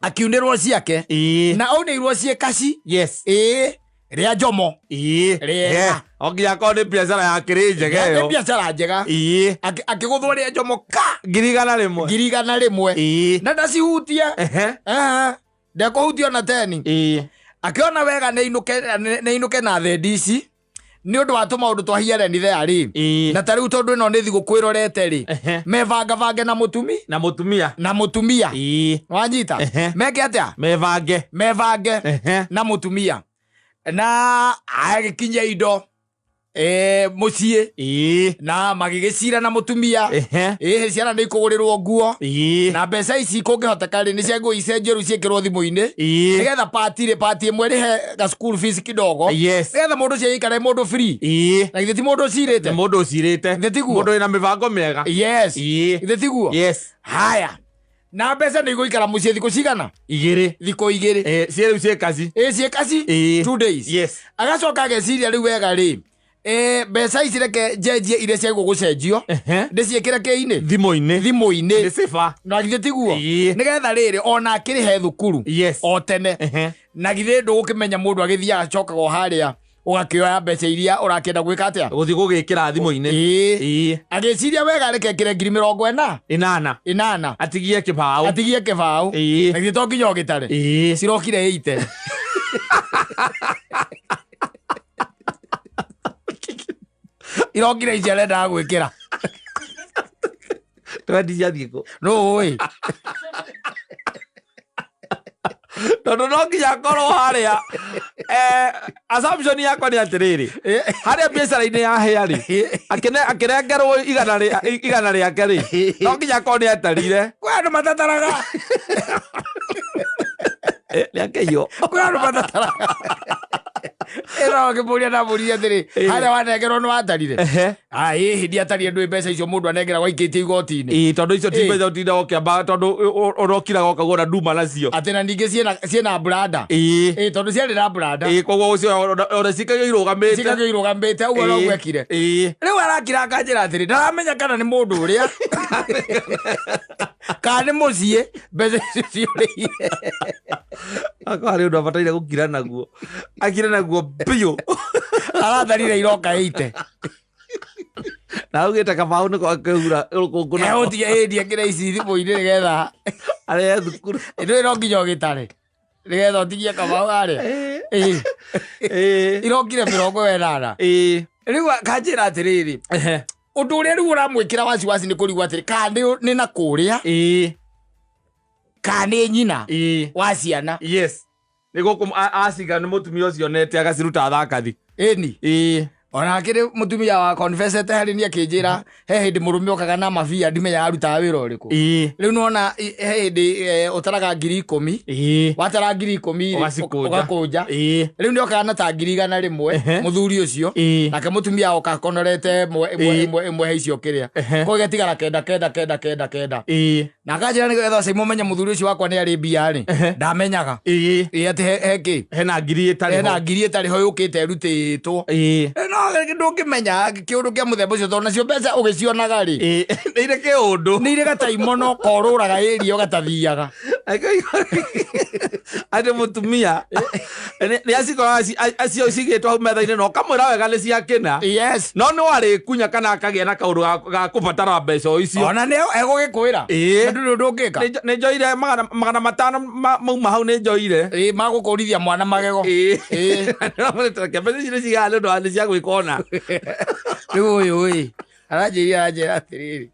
akiunĩrwo ciake Ĩĩ. na aunĩirwo ciĩ kaci. Yes. Ĩĩ, rĩa njomo. Ĩĩ. Rĩega. Eh, o nginya akorwo nĩ biacara yakĩrĩ njega Nĩ ĩyo. biacara njega. Ĩĩ. Akĩgũthwo rĩa njomo ka 100,000. 100,000. Ĩĩ. Na ndacihutia. Ehe. Ehe. Ndekũhutia ona teni. Ĩĩ. Akĩona wega nĩ ainũke na thendi ici nĩ ũndũ wa tũmaũndũ twa here and there rĩ. Ĩĩ. Na ta rĩu tondũ ĩno nĩ thigũkũ ĩrorete rĩ, Ehe. mebangabange na mũtumi Na mũtumia. na mũtumia. Ĩĩ. Wanyita? Ehe. Meke atĩa? Mebange. Mebange Ehe. na mũtumia na agĩkinyia indo mũciĩ Ĩĩ. na magĩgĩcira na mũtumia. Ehe. Ĩhĩ, ciana nĩ ikũgũrĩrwo nguo Ĩĩ. na mbeca ici kũngĩhoteka rĩ, nĩ cia nguo icenjio rĩu ciĩkĩrwo thimũ-inĩ Ĩĩ. nĩgetha pati rĩ, pati ĩmwe rĩhe ga school fees kidogo Yes. nĩgetha mũndũ ũcio aikare mũndũ free. Ĩĩ. Na githĩ ti mũndũ ũcirĩte? Nĩ mũndũ ũcirĩte. Githĩ tiguo? Mũndũ wĩna mĩbango mĩega. Yes. Ĩĩ. Githĩ tiguo? Yes. Haya, na mbeca nĩ igũikara mũciĩ thikũ cigana? 2. Thikũ 2. Eh, ciĩ rĩu ciĩ kaci. Ĩ, ciĩ kaci. Ĩĩ. 2 days. Yes. Agacoka ageciria rĩu wega rĩ, mbeca ici reke njenjie iria ciagwo gũcenjio, Ehe. ndĩciĩkĩre kĩ-inĩ? Thimũ-inĩ. Thimũ-inĩ. Nĩ safer. Na githĩ tiguo? Ĩĩ. Nĩgetha rĩrĩ ona akĩrĩhe thukuru Yes. o tene. Ehe. Na githĩ ndũgũkĩmenya mũndũ agĩthiaga acokaga o harĩa ũgakĩoya mbeca iria ũrakĩenda gwĩka atĩa? Gũthiĩ gũgĩkĩra thimũ-inĩ. Ĩĩ. Ĩĩ. Agĩciria wega reke kĩre 80,000 8. 8. Atigie kĩbaũ. Atigie kĩbaũ. Ĩĩ. Na githĩ to nginya ũgĩtare? Ĩĩ. Cirokire ĩite. Irokire ici arendaga gwĩkĩra. 20 ciathiĩ kũ? Nũĩ. Tondũ no nginya akorwo harĩa assumption yakwa nĩ atĩrĩrĩ, harĩa biacara-inĩ ya hĩa rĩ, akĩnengerwo 100 rĩake rĩ, no nginya akorwo nĩ atarire. Kwĩ andũ matataraga. Nĩ akĩiywo. Kwĩ andũ matataraga. Ĩno ngĩmũria, ndamũririe atĩrĩ, harĩa wanengerwo nĩ watarire? Ehe. Ĩhĩ, ndiatarire. Ndũĩ mbeca icio mũndũ anengeragwo aikĩtie igoti-inĩ. Ĩĩ, tondũ icio ti Ĩĩ. mbeca ũtinda ũkĩamba, tondũ ũrokiraga ũkauga ona nduma nacio. Atĩ na ningĩ ciĩna branda. Ĩĩ. Ĩĩ, tondũ ciarĩ na branda. Ĩĩ, koguo ũcio ona cikagio irũgamĩte. Cikagio irũgamĩte ũguo noguo ekire. Ĩĩ. Rĩu arakira akanjĩra atĩrĩ, ndaramenya kana nĩ mũndũ ũrĩa kana nĩ mũciĩ mbeca icio ciũrĩire. Akorwo harĩ ũndũ abataire gũkira naguo, akire naguo biũ. Aratarire iroka ĩite. Na augĩte kabaũ nĩko akĩhura rũkũngũ nako. Egũtiga ĩndi ekĩre ici thimũ-inĩ nĩgetha arĩa thukuru. Ndũĩ no nginya ũgĩtare nĩgetha ũtigie kabaũ harĩa. Ĩĩ. Ĩĩ. Irokire 80. Ĩĩ. Rĩu akanjĩra atĩrĩrĩ, Ehe. ũndũ ũrĩa rĩu ũramwĩkĩra wasiwasi nĩ kũrigwo atĩrĩ, kana nĩ na kũrĩa Ĩĩ. kana nĩ nyina Ĩĩ. wa ciana. Yes, nĩ gũkũ aciga nĩ mũtumia ũcio nete agaciruta thakathi. Ĩni. Ĩĩ. Ona akĩrĩ mũtumia wa confessete harĩ niĩ, akĩnjĩra he hĩndĩ mũrũme okaga na mabia, ndimenya arutaga wĩra ũrĩkũ. Ĩĩ. Rĩu nona he hĩndĩ ũtaraga 10,000. Ĩĩ. Watara 10,000 rĩ, Ũgacikũnja. ũgakũnja. Ĩĩ. Rĩu nĩ okaga na ta 100,000. Ehe. Mũthuri ũcio. Ĩĩ. Nake mũtumia oka akonorete ĩmwe ĩmwe. Ĩĩ. Ĩmwe ĩmwe he icio kĩrĩa. Ehe. Koguo ĩgatigara kenda kenda kenda kenda kenda. Ĩĩ. Na akanjĩra nĩgetha Simon menye mũthuri ũcio wakwa nĩ arĩ mbia rĩ, ndamenyaga. Ĩĩ. Ĩĩ, atĩ he kĩ? Hena ngiri ĩtarĩ Hena ho. ngiri ĩtarĩ ho yũkĩte ĩrutĩtwo. Ĩĩ. No ndũngĩmenya kĩũndũ kĩa mũthemba ũcio, tondũ nacio mbeca ũgĩcionaga rĩ, Ĩĩ, nĩ irĩ kĩũndũ. Nĩ irĩ gataimono korũraga ĩrio gatathiaga. Atĩ mũtumia nĩ acikoraga acio cigĩtwo hau metha-inĩ na ũkamwĩra wega nĩ cia kĩna, no nĩ warĩkunya kana akagĩa na kaũndũ ga kũbatara mbeca o icio. Ona nĩ egũgĩkwĩra. Ĩĩ. Na ndũrĩ ũndũ ũngĩka. Nĩ njoire 500 mauma hau, nĩ njoire. Ĩĩ, magũkũrithia mwana magego. Ĩĩ. Ĩĩ. Reke mbeca ici nĩ cigana nĩ ũndũ wa nĩ cia gwĩka ona. Rĩu ũyũ ĩ aranjĩria, aranjĩra atĩrĩrĩ,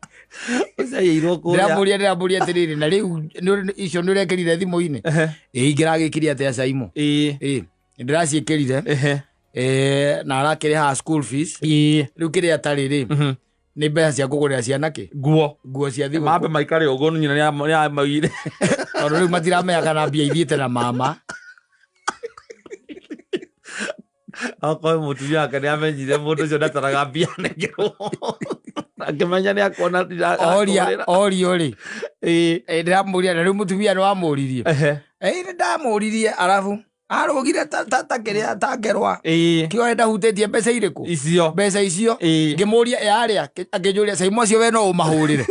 Ũcaiyĩirwo kũrĩa. Ndĩramũria atĩrĩrĩ, na rĩu icio nĩ ũrekĩrire thimũ-inĩ? Ĩĩ, ingĩragĩkĩria atĩa, Caimo? Ĩĩ. Ĩĩ, ndĩraciĩkĩrire. Na arakĩrĩha school fees. Ĩĩ. Rĩu kĩrĩa atarĩ rĩ, nĩ mbeca cia kũgũrĩra ciana kĩ? Nguo. Nguo cia thigũkũ. Mambe maikare ũguo, nyina nĩ amaugire. Tondũ rĩu matiramenya kana mbia ithiĩte na mama. Okorwo mũtumia wake nĩ amenyire mũndũ ũcio ndataraga mbia nengerwo, akĩmenya nĩ akuona. Oria orio rĩ. Ndĩramũria na rĩu mũtumia nĩ wamũririe. Ehe. Nĩ ndamũririe arabu arũgire ta ta kĩrĩa ta ngerwa. Kĩoe ndahutĩtie mbeca irĩkũ? Icio. Mbeca icio. Ngĩmũria yarĩa akĩnjũria caimo acio we no ũmahũrĩre.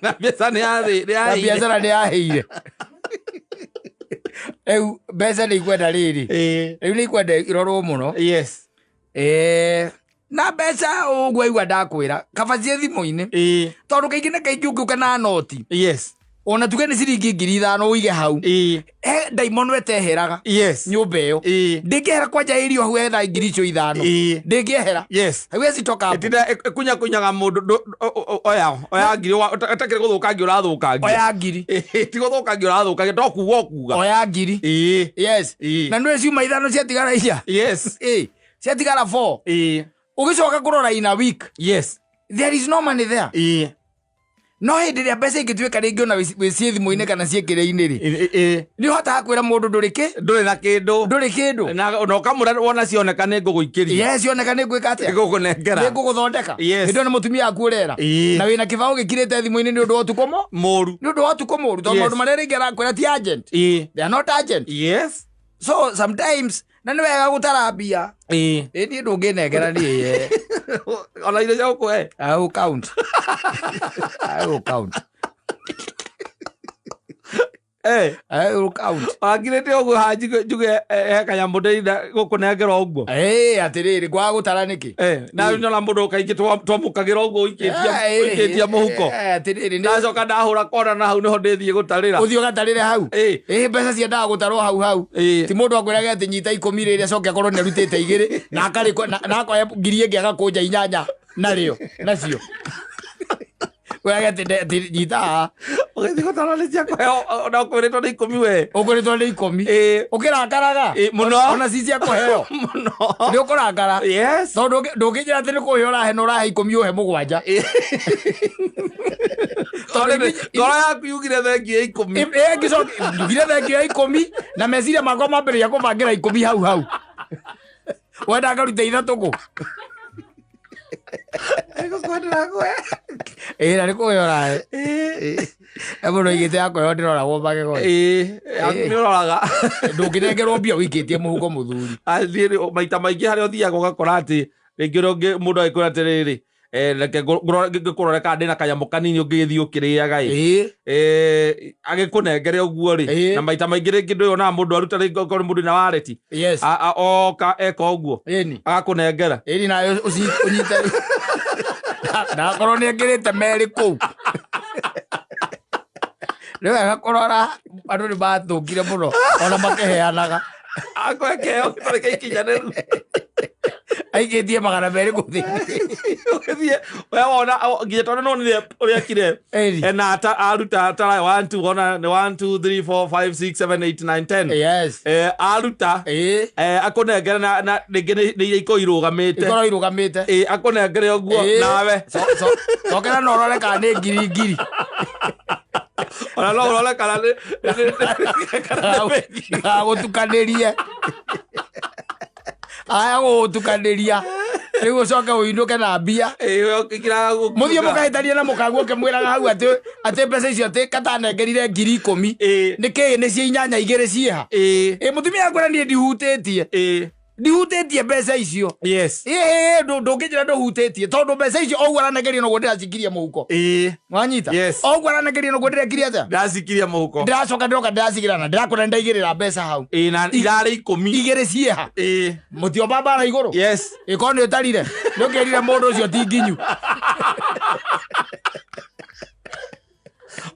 Na biacara nĩ yathĩ nĩ Na yaheire. biacara nĩ yaheire. Rĩu mbeca nĩ ikwenda rĩrĩ. Rĩu nĩ ikwenda irorwo mũno. Yes. Na mbeca ũguo aigua ndakwĩra kaba ciĩ thimũ-inĩ. Tondũ kaingĩ na kaingĩ ũngĩũka na noti. Yes. Ona tuge nĩ ciringi 5,000 ũige hau. He ndaimono ĩteheraga. Yes. Nyũmba ĩyo. Ndĩngĩehera kwanja ĩrio hau hetha 5,000. Ndĩngĩehera. Yes. Haiwezi toka hapo. Ĩtinda ĩkunyakunyaga mũndũ oya oya ngiri ũtakĩrĩ gũthũkangia ũrathũkangia. Oya ngiri. Ti gũthũkangia ũrathũkangia to kuga ũkuga. Oya ngiri. Yes. Na nĩ ciuma 5 ciatigara inya. Yes. Ciatigara 4. Ũgĩcoka kũrora in a week. Yes. There is no money there. No hĩndĩ ĩrĩa mbeca ingĩtuĩka rĩngĩ ona wĩ ciĩ thimũ-inĩ kana ciĩ kĩrĩa-inĩ rĩ, nĩ ũhotaga kwĩra mũndũ ndũrĩ kĩ? Ndũrĩ na kĩndũ. Ndũrĩ kĩndũ. Na ũkamũra wona cioneka nĩ ngũgũikĩria. Yes, cioneka nĩ ngwĩka atĩa? Nĩ ngũkũnengera. Nĩ ngũgũthondeka. Yes. Hĩndĩ ĩyo nĩ mũtumia waku ũrera. Na wĩna kĩbaũ gĩkirĩte thimũ-inĩ nĩ ũndũ wa ũtukũ mũru. Nĩ ũndũ wa ũtukũ mũru. Tondũ Yes. maũndũ marĩa rĩngĩ arakwĩra ti urgent. They are not urgent. Yes. So sometimes na nĩ wega gũtara mbia. Ĩ niĩ ndũngĩnengera niĩ ye. Ona irio cia gũkũhe. I will count. I will count. I will count. Wakirĩte ũguo haha njuge he kanyamũ ndĩrenda gũkũnengera ũguo. Atĩrĩrĩ, kwaga gũtara nĩkĩ? Na nyona mũndũ kaingĩ twamũkagĩra ũguo ũikĩtie mũhuko. Atĩrĩrĩ, nĩ Ndacoka ndahũra kona na hau nĩho ndĩthiĩ gũtarĩra. Ũthiĩ ũgatarĩre hau. Mbeca ciendaga gũtarwo hau hau. Ti mũndũ akwĩrage atĩ nyita 10 rĩrĩa acoke akorwo nĩ arutĩte 2 na akarĩkwo na akoya ngiri ĩngĩ agakũnja 8 narĩo nacio. Kwĩrage atĩ nyita haha. Ũgĩthiĩ gũtara nĩ cia kũheo, na ũkwĩrĩtwo nĩ 10 we. Ũkwĩrĩtwo nĩ 10. Ũkĩrakaraga? Mũno. Ona ci cia kũheo. Mũno. Nĩ ũkũrakara. Yes. Tondũ ndũngĩnjĩra atĩ nĩ kũhe ũrahe na ũrahe 10 ũhe 7. Tondũ Ngoro yaku yugire thengiũ ya 10. Ngĩcoka, njugire thengiũ ya 10 na meciria makwa mambĩrĩria kũbangĩra 10 hau hau. Wenda ngaruta 3 kũ? Na nĩ kũhe ũrahe. Mũndũ aigĩte ya kũheo ndĩroragwo magego. Nĩ ũroraga. Ndũngĩnengerwo mbia ũikĩtie mũhuko mũthuri. Athiĩ maita maingĩ harĩa ũthiaga ũgakora atĩ rĩngĩ ũrĩa ũngĩ mũndũ agĩkwĩra atĩrĩrĩ, reke ngũrore kana ndĩna kanyamũ kanini ũngĩgĩthiĩ ũkĩrĩaga ĩ. Agĩkũnengere ũguo rĩ. Na maita maingĩ rĩngĩ ndũyonaga mũndũ aruta rĩngĩ okorwo nĩ mũndũ wĩna wareti. Yes. Oka eka ũguo. Agakũnengera. Ĩni nayo ũnyite. Na akorwo nĩ ekĩrĩte merĩ kũu. Nĩ wega kũrora andũ nĩ mathũkire mũno ona makĩheanaga. Akũhe kĩheo gĩtarĩ gĩkinyanĩru. Aikĩtie magana merĩ kũu thĩinĩ. Ũgĩthiĩ, we wona, nginya tondũ nĩwonire ũrĩa ekire. Ĩni. Na aruta tara 1, 2, wona nĩ 1, 2, 3, 4, 5, 6, 7, 8, 9, 10. Yes. Aruta. Akũnengere na rĩngĩ nĩ iria ikorwo irũgamĩte. Ikorwo irũgamĩte. Akũnengere ũguo nawe. Cokera na ũrore kana nĩ ngiri ngiri. Ona no ũrore kana nĩ Agũtukanĩrie. Aya gũgũtukanĩria. Rĩu ũcoke ũinũke na mbia. Mũthiĩ mũkahĩtania na mũkaguo ũkĩmwĩraga hau atĩ mbeca icio atĩ katanengerire ngiri ikũmi. Nĩ kĩĩ nĩ cia inyanya igĩrĩ ciĩha? Mũtumia akwĩra niĩ ndihutĩtie. Ndihutĩtie mbeca icio. Yes. Ndũngĩnjĩra ndũhutĩtie tondũ mbeca icio o ũguo aranengeria noguo ndĩracikirie mũhuko. Wanyita? Yes. O ũguo aranengeria noguo ndĩrekirie atĩa? Ndĩracikirie mũhuko. Ndĩracoka ndĩroka ndĩracigĩra na ndĩrakora nĩndaigĩrĩra mbeca hau. Na irarĩ 10. Igĩrĩ ciĩha? Mũtiomba mbara igũrũ? Yes. Ĩkorwo nĩ ũtarire. Nĩ ũkĩrire mũndũ ũcio ti nginyu.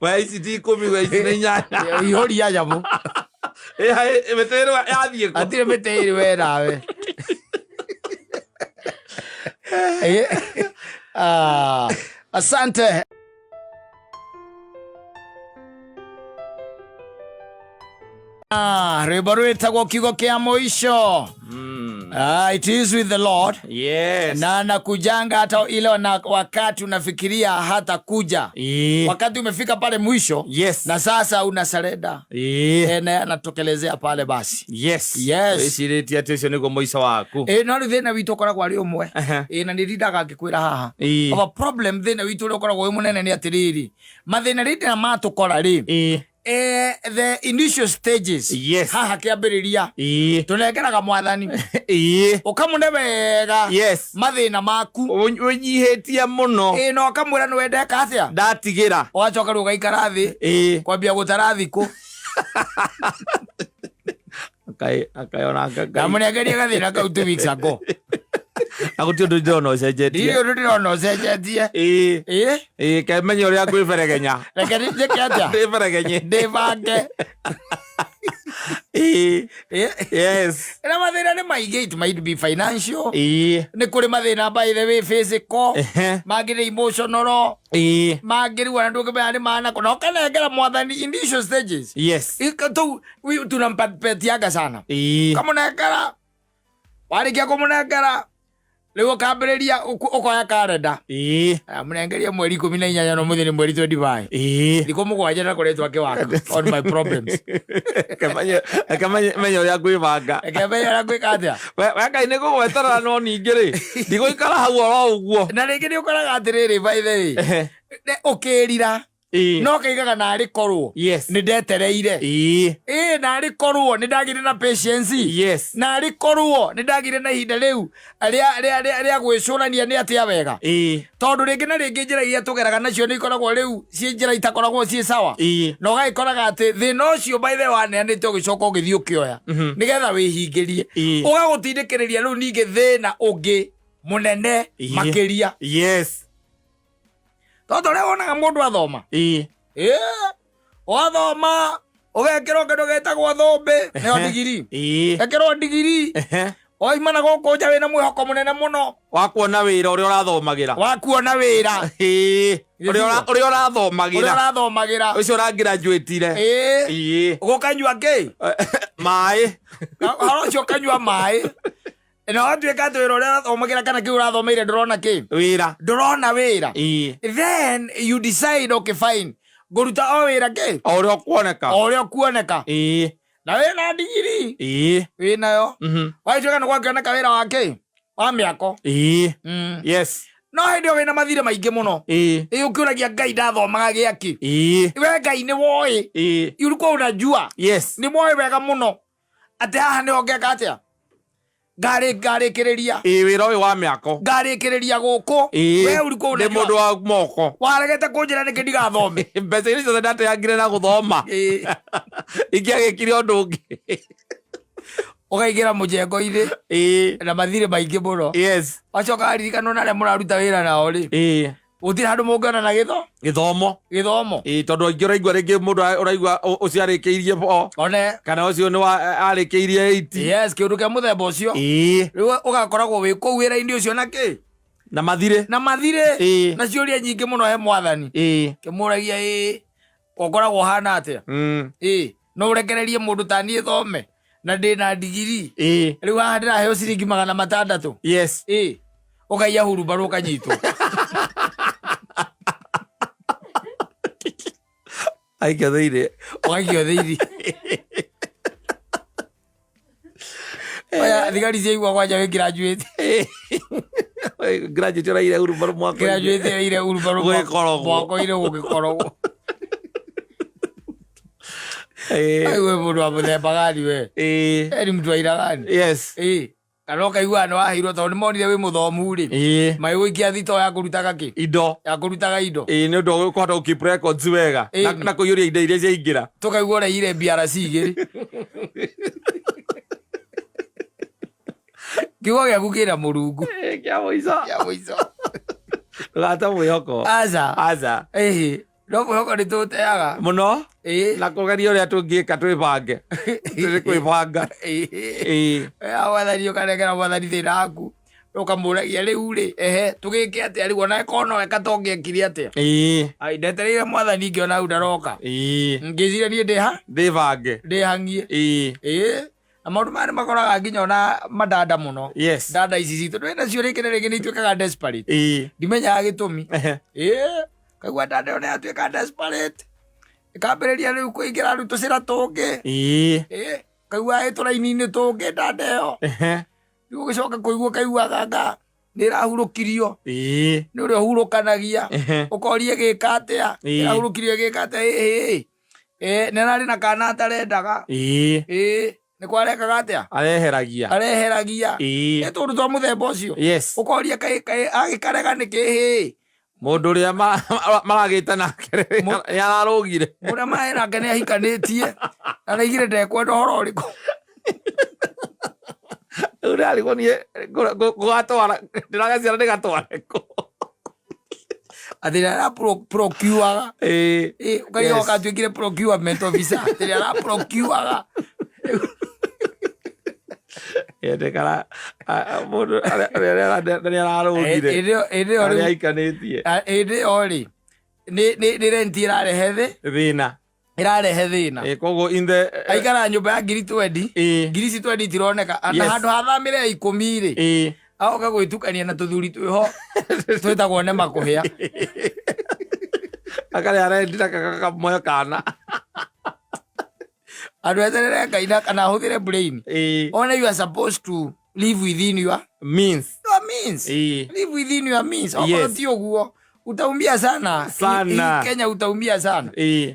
We ici ti 10, we ici nĩ 8. Ihũria nyamũ. Mĩtĩ ĩrĩa yathiĩ kũ? Hatirĩ mĩtĩ ĩrĩ we nawe. Asante. Rwĩmbo rwĩtagwo kiugo kĩa mũico. It is with the Lord. Yes. Na anakujanga hata ile na wakati unafikiria hata kuja. Wakati umefika pale mwisho. Na sasa unasarenda. Na anatokelezea pale basi. Yes. Yes. Wĩcirĩtie atĩ ũcio nĩguo mũico waku. No rĩu thĩna witũ ũkoragwo arĩ ũmwe. Na nĩ ndindaga ngĩkwĩra haha. Our problem thĩna witũ ũrĩa ũkoragwo wĩ mũnene nĩ atĩrĩrĩ. Mathĩna rĩrĩa matũkora rĩ. The initial stages. Haha kĩambĩrĩria. Tũnengeraga mwathani. Ũkamũne wega. Mathĩna maku. Wĩnyihĩtie mũno. Na ũkamwĩra nĩ wendeka atĩa? Ndatigĩra. Ũgacoka rĩu ũgaikara thĩ. Kwambia gũtara thikũ. Akayona Ngai. Ndamũnengeria gathĩna kau 2 weeks ago. Na gũtirĩ ũndũ ndĩrona ũcenjetie. Ndirĩ ũndũ ndĩrona ũcenjetie. Kemenye ũrĩa ngwĩberegenya. Reke njĩke atĩa? Ndĩberegenye. Ndĩbange. Yes. Na mathĩna nĩ maingĩ, it might be financial. Nĩ kũrĩ mathĩna by the way physical. Mangĩ nĩ emotional. Mangĩ rĩu ona ndũngĩmenya nĩ manako. Na ũkanengera mwathani initial stages. Ika tu, tunampatiaga sana. Ũkamũnengera. Warĩkia kũmũnengera, rĩu ũkambĩrĩria ũkoya kalenda. Mũnengerie mweri 18 na ũmũthĩ nĩ mweri 25. Thikũ mũgwanja na koretwo akĩwaka on my problems. Reke menye ũrĩa ngwĩbanga. Reke menye ũrĩa ngwĩka atĩa. We Ngai nĩ ngũgweterera no ningĩ rĩ, ndigũikara hau oro ũguo. Na rĩngĩ nĩ ũkoraga atĩrĩrĩ, by the way, ũkĩrira. No kaigaga narĩ korwo. Nĩ ndetereire. Narĩ korwo nĩ ndagĩire na patience. Narĩ korwo nĩ ndagĩire na ihinda rĩu rĩa gwĩcũrania nĩ atĩa wega. Tondũ rĩngĩ na rĩngĩ njĩra iria tũgeraga nacio nĩ ikoragwo rĩu ciĩ njĩra itakoragwo ciĩ sawa. Na ũgagĩkoraga atĩ thĩna ũcio by the way waneanĩte ũgĩcoka ũgĩthiĩ ũkĩoya. Nĩgetha wĩhingĩrie. Ũgagũtindĩkĩrĩria rĩu ningĩ thĩna ũngĩ mũnene makĩria. Tondũ ũrĩa wonaga mũndũ athoma. Wathoma, ũgekĩrwo kĩndũ gĩtagwo thũmbĩ, nĩyo ndigiri. Ekĩrwo ndigiri. Waima na gũkũ nja wĩna mwĩhoko mũnene mũno. Wa kuona wĩra ũrĩa ũrathomagĩra. Wa kuona wĩra. Ũrĩa ũrathomagĩra. Ũrĩa ũrathomagĩra. Ũcio ũrangraduatire. Ũgũkanyua kĩ? Maĩ. Ũhoro ũcio ũkanyua maĩ. Na watuĩka atĩ wĩra ũrĩa ũrathomagĩra kana kĩu ũrathomeire ndũrona kĩ? Wĩra. Ndũrona wĩra. Then you decide, okay, fine. Ngũruta o wĩra kĩ? O ũrĩa ũkuoneka. O ũrĩa ũkuoneka. Na wĩna ndigiri. Wĩnayo. Wagĩtuĩka nĩ gwakĩoneka wĩra wa kĩ? Wa mĩako. No hĩndĩ ĩyo wĩna mathirĩ maingĩ mũno. Ũkĩũragia Ngai ndathomaga gĩakĩ. We Ngai nĩ woĩ. Ulikuwa unajua. Nĩ woĩ wega mũno. Atĩ haha nĩho ngeka atĩa? Ngarĩkĩrĩria. Wĩra ũyũ wa mĩako. Ngarĩkĩrĩria gũkũ. We ulikuwa Ndĩ unajua. mũndũ wa moko. Waregete kũnjĩra nĩkĩ ndigathome. Mbeca iria ciothe ndateangire na gũthoma. Ingĩagĩkire ũndũ ũngĩ. Ũkaingĩra mũjengo-inĩ. Na mathirĩ maingĩ mũno. Wacoka waririkana ona arĩa mũraruta wĩra nao rĩ. Gũtirĩ handũ mũngĩona na gĩtho? Gĩthomo. Gĩthomo. Tondũ aingĩ ũraigua rĩngĩ mũndũ ũraigua ũcio arĩkĩirie bo. One. Kana ũcio nĩ wa arĩkĩirie 8. Yes, kĩũndũ kĩa mũthemba ũcio. Rĩu ũgakoragwo wĩ kũu wĩra-inĩ ũcio na kĩ? Na mathirĩ. Na mathirĩ. Na ciũria nyingĩ mũno he mwathani. Kĩmũragia, ũkoragwo ũhana atĩa? No ũrekererie mũndũ ta niĩ thome na ndĩna ndigiri. Rĩu haha ndĩraheo ciringi magana matandatũ. Ũkaiya hurumbarũ ũkanyitwo. Aikio thĩinĩ. Ũgaikio thĩinĩ. Oya, thigari ciaigua kwanja wĩ graduate. Graduate ũraire hurumbarũ mwako-inĩ. Graduate ũraire hurumbarũ Gũgĩkorogwo. mwako-inĩ gũgĩkorogwo. Ai, we mũndũ wa mũthemba gani we? Eri mtu wa aina gani? Kana ũkaigua nĩ waheirwo tondũ nĩmonire wĩ mũthomu rĩ. Magĩgũikia thito ya kũrutaga kĩ? Indo. Ya kũrutaga indo. Nĩ ũndũ wa kũhota gũ keep records wega. Na kũiyũria indo iria ciaingĩra. Tũkaigua ũraiyire BRC igĩrĩ. Kiugo gĩaku kĩna mũrungu. Kĩa mũico. Kĩa mũico. Ndũgate mwĩhoko. Aca. Aca. No mwĩhoko nĩ tũũteaga. Mũno. Na kũgeria ũrĩa tũngĩka twĩbange. Tũrĩ kwĩbanga. Mwathani ũkanengera mwathani thĩna waku. Ũkamũragia rĩu rĩ, tũgĩke atĩa rĩu ona ĩkorwo no eka tũngĩekire atĩa? Ai, ndetereire mwathani ngĩona hau ndaroka. Ngĩciria niĩ ndĩ ha? Ndĩbange. Ndĩhang'ie. Na maũndũ maya nĩ makoraga nginya ona madanda mũno. Danda ici citũ ndũĩ nacio rĩngĩ na rĩngĩ nĩ ituĩkaga desperate. Ndimenyaga gĩtũmi. Ĩĩ, kaigua danda ĩyo nĩ yatuĩka desperate, ĩkambĩrĩria rĩu kũingĩra rĩu tũcĩra tũngĩ. Ĩĩ, kaigua ĩ tũraini-inĩ tũngĩ danda ĩyo. Rĩu ũgĩcoka kũigua kaiguaga anga nĩ ĩrahurũkirio. Nĩ ũrĩa ũhurũkanagia. Ũkoria ĩgĩka atĩa. Ĩrahurũkirio ĩgĩka atĩa? Ĩhĩ, nĩ ararĩ na kana atarendaga. Ĩĩ, nĩ kwarekaga atĩa? Areheragia. Areheragia. Nĩ tũndũ twa mũthemba ũcio. Ũkoria kaĩ kaĩ agĩkarega nĩkĩ? Hĩ. Mũndũ ũrĩa maragĩte nake nĩ ararũgire. Ũrĩa marĩ nake nĩ ahikanĩtie na nĩaigire ndekwenda ũhoro ũrĩkũ. Rĩu ndĩrarigwo niĩ ngũgatwara, ndĩraga ciana ndĩgatware kũ? Atĩ rĩrĩa ara procureaga. Ĩĩ, ũkaigua ũgatuĩkire procurement officer, atĩ rĩrĩa ara procureaga. Yendekana mũndũ arĩa nĩ ararũgire. Hĩndĩ ĩyo Arĩa rĩu aikanĩtie. Hĩndĩ ĩyo rĩ, nĩ rent ĩrarehe thĩ Thĩna. Ĩrarehe thĩna. Koguo in the Aikara nyũmba ya ngiri 20, ngiri ici 20 itironeka na handũ hathamĩre ya 10 rĩ, agoka gwĩtukania na tũthuri twĩho twĩtagwo nema kũhĩa. Akarĩa rent na kakamoyo kana. Andũ eterere Ngai na kana ahũthĩre brain. Ona you are supposed to live within your means. Your means. Live within your means. Okorwo ti ũguo utaumia sana. Sana. Hii Kenya utaumia sana.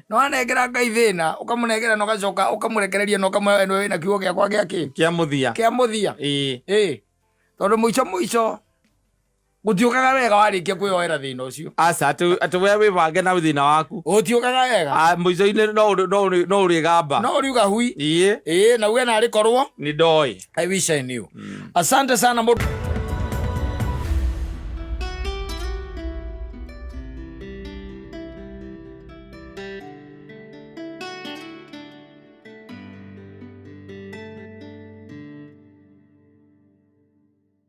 No wanengera Ngai thĩna, ũkamũnengera na ũgacoka ũkamũrekereria na ũkamwĩra we wĩna kiugo gĩakwa gĩa kĩ? Kĩa mũthia. Kĩa mũthia. Ĩĩ. Tondũ mũico mũico gũtiũkaga wega warĩkia kwĩyoera thĩna ũcio. Aca, atĩ we wĩbange na thĩna waku. Gũtiũkaga wega. Mũico-inĩ no ũrĩgamba. No ũriuga hui. Ĩĩ. Ĩĩ, na uge narĩ korwo nĩ ndoĩ. I wish I knew. Asante sana mũndũ.